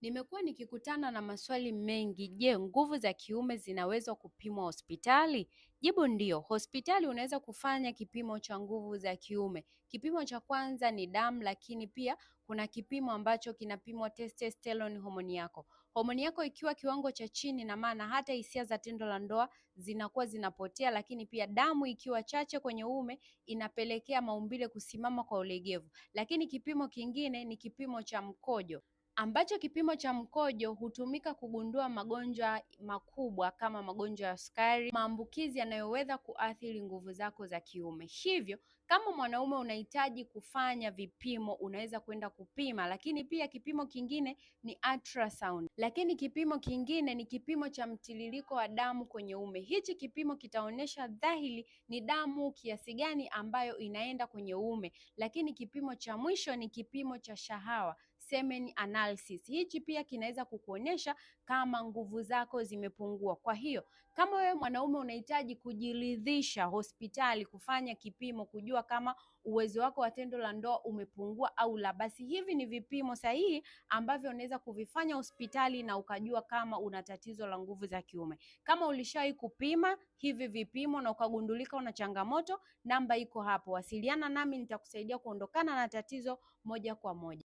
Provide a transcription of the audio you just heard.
Nimekuwa nikikutana na maswali mengi. Je, nguvu za kiume zinaweza kupimwa hospitali? Jibu ndio. Hospitali unaweza kufanya kipimo cha nguvu za kiume. Kipimo cha kwanza ni damu, lakini pia kuna kipimo ambacho kinapimwa testosterone, homoni yako. Homoni yako ikiwa kiwango cha chini, na maana hata hisia za tendo la ndoa zinakuwa zinapotea, lakini pia damu ikiwa chache kwenye uume inapelekea maumbile kusimama kwa ulegevu. Lakini kipimo kingine ni kipimo cha mkojo ambacho kipimo cha mkojo hutumika kugundua magonjwa makubwa kama magonjwa ya sukari, maambukizi yanayoweza kuathiri nguvu zako za kiume. Hivyo, kama mwanaume unahitaji kufanya vipimo, unaweza kwenda kupima, lakini pia kipimo kingine ni ultrasound. Lakini kipimo kingine ni kipimo cha mtiririko wa damu kwenye uume. Hichi kipimo kitaonyesha dhahiri ni damu kiasi gani ambayo inaenda kwenye uume. Lakini kipimo cha mwisho ni kipimo cha shahawa, semen analysis. Hichi pia kinaweza kukuonyesha kama nguvu zako zimepungua. Kwa hiyo kama wewe mwanaume unahitaji kujiridhisha hospitali kufanya kipimo kujua kama uwezo wako wa tendo la ndoa umepungua au la, basi hivi ni vipimo sahihi ambavyo unaweza kuvifanya hospitali na ukajua kama una tatizo la nguvu za kiume. Kama ulishawahi kupima hivi vipimo na ukagundulika una changamoto, namba iko hapo, wasiliana nami, nitakusaidia kuondokana na tatizo moja kwa moja.